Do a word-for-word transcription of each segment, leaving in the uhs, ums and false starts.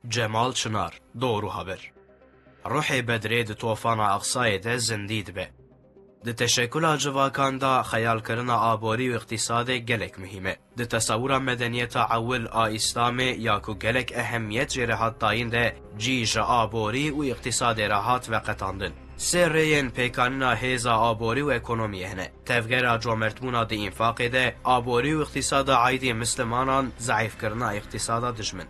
Cemal Çınar, Doğru Haber. Ruhê Bedrê di Tofana Aqsayê de zindî dibe. Di teşekula civakan de xeyalkirina aborî û îqtîsadê gelek muhîm e. Di tesewira medeniyeta ewil a Îslamê ya ku gelek ehemiyet jê re hat dayîn de cî ji aborî û îqtîsadê re hat veqetandin. Sê rêyên pêkanîna hêza aborî û ekonomiyê hene. Tevgera comertbûna di înfaqê de aborî û îqtîsada aîdî mislimanan zeîfkirina îqtîsada dijmin.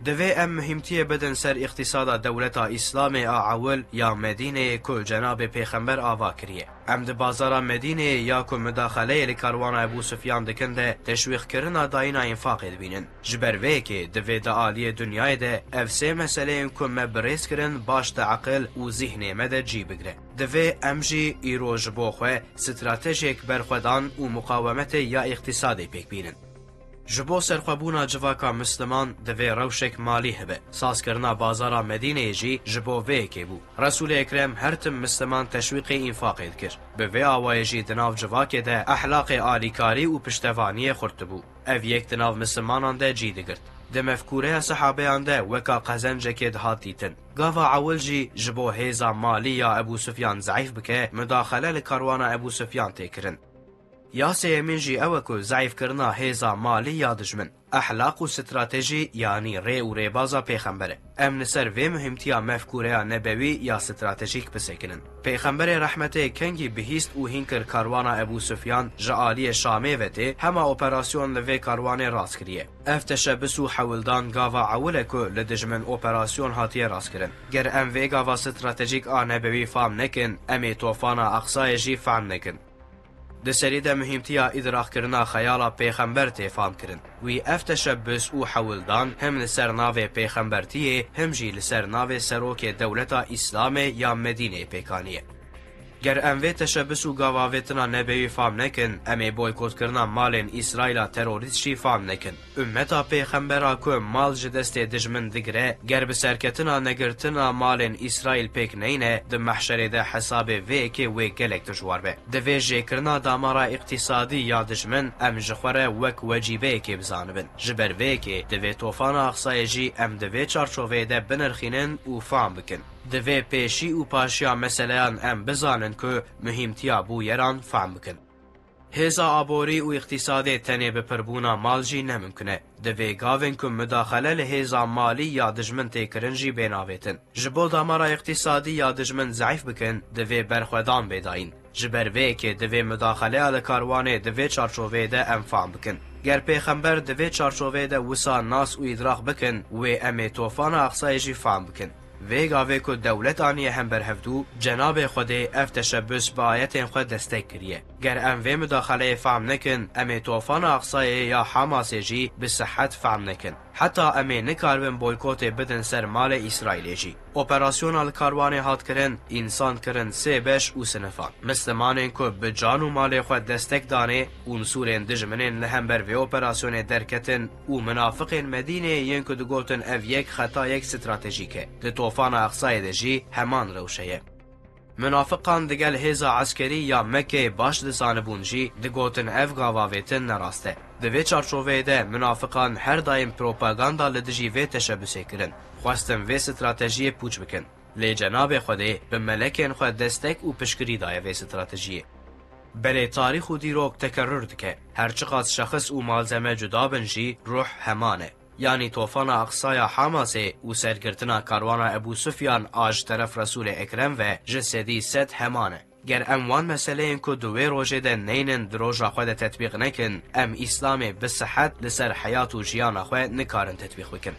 Divê em muhîmtiyê bidin ser îqtîsada dewleta Îslamê a ewil ya Medîneyê ku Cenabê Pêxember ava kiriye. Em di bazara Medîneyê ya ku mudaxeleyê li karwana Ebû Sufyan dikin de teşwîqkirina dayîna înfaqê dibînin. Ji ber vê yekê divê di aliyê dinyayê de ev sê meseleyên ku me birêz kirin baş di eqil û zîhnê me de cî bigire. Divê em jî îro ji bo xwe stratejiyek berxwedan û muqawemetê ya îqtîsadê pêk bînin. Ji bo serxwebûna civaka misliman divê rewşek malî hebe. Sazkirina bazara Medîneyê jî ji bo vê yekê bû. Resûlê Ekrem her tim misliman teşwîqê înfaqê dikir. Bi vê awayê jî di nav civakê de ehlaqê alîkarî û piştevaniyê xurt dibû. Ev yek di nav mislimanan de cî digirt. Di mefkûreya sehabeyan de weka qezencekê dihat dîtin. Gava ewil jî ji bo hêza malî ya Ebû Sufyan zeîf bike, mudaxele li karwana Ebû Sufyan tê kirin. Ya sêyemîn jî ew e ku zeîfkirina hêza malî ya dijmin, ehlaq û stratejî, yanî rê û rêbaza pêxember e. Em li ser vê muhîmtiya mefkûreya nebewî ya stratejîk bisekinin. Pêxemberê rehmetê kengî bihîst û hîn kir karwana Ebû Sufyan ji aliyê Şamê ve tê, hema operasyon li vê karwanê rast kiriye. Ev teşebus û hewldan gava ewil e ku li dijmin operasyon hatiye rastkirin. Ger em vê gava stratejîk a nebewî fam nekin, em ê Tofana Aqsayê jî fam nekin. Di serî de muhîmtiya îdraqkirina xeyala pêxember tê famkirin. Wî ev teşebus û hewldan him li ser navê pêxembertiyê, him jî li ser navê serokê dewleta Îslamê ya Medîneyê pêk aniye. Ger em vê teşebus û gavavêtina nebewî fam nekin, em ê boykotkirina malên Îsraîla terorîst jî fam nekin. Ummeta pêxembera ku mal ji destê dijmin digire, ger bi serketina negirtina malên Îsraîl pêk neyne, di mehşerê de hesabê vê yekê wê gelek dijwar be. Divê jêkirina damara îqtîsadî ya dijmin em ji xwe re wek wecîbeyekê bizanibin. Ji ber vê yekê divê Tofana Aqsayê jî em di vê çarçoveyê de binirxînin û fam bikin. Divê pêşî û paşiya meseleyan em bizanin ku muhîmtiya bûyeran fam bikin. Hêza aborî û îqtîsadê tenê bi pirbûna mal jî ne mimkun e. Divê gavên ku mudaxele li hêza malî ya dijmin tê kirin jî bên avêtin. Ji bo damara îqtîsadî ya dijmin zeîf bikin, divê berxwedan bê dayîn. Ji ber vê yekê divê mudaxeleya li karwanê di vê çarçoveyê de em fam bikin. Ger pêxember di vê çarçoveyê de wisa nas û îdraq bikin, wê em ê Tofana Aqsayê jî fam bikin. Vê gavê ku dewlet aniye hember hevdû, Cenabê Xwedê ev teşebus bi ayetên xwe destek kiriye. Ger em vê mudaxeleyê fam nekin, em ê Tofana Aqsayê ya Hamasê jî bi sihet fam nekin. Heta em ê nikaribin boykotê bidin ser malê Îsraîlê jî. Operasyona li karwanê hat kirin, însan kirin sê beş û sinifan. Mislimanên ku bi can û malê xwe destek danê, unsûrên dijminên li hember vê operasyonê derketin û munafiqên Medîneyê yên ku digotin ev yek xetayek stratejîk e. Di Tofana Aqsayê de jî heman rewşe ye. Munafiqan digel hêza eskerî ya Mekkeyê baş dizanibûn jî, digotin ev gavavêtin nerast e. Di vê çarçoveyê de munafiqan her daîm propaganda li dijî vê teşebusê kirin. Xwestin vê stratejiyê pûç bikin. Lê Cenabê Xwedê bi melekên xwe destek û piştgirî daye vê stratejiyê. Belê tarîx û dîrok tekerrur dike. Her çiqas şexis û malzeme cuda bin jî ruh heman e. Yanî Tofana Aqsaya Hamasê û sergirtina karwana Ebû Sufyan a ji teref Resûlê Ekrem ve ji sedî sed heman e. Ger em wan meseleyên ku di wê rojê de neynin di roja xwe de tetbîq nekin, em Îslamê bi sihet li ser heyat û jiyana xwe nikarin tetbîq bikin.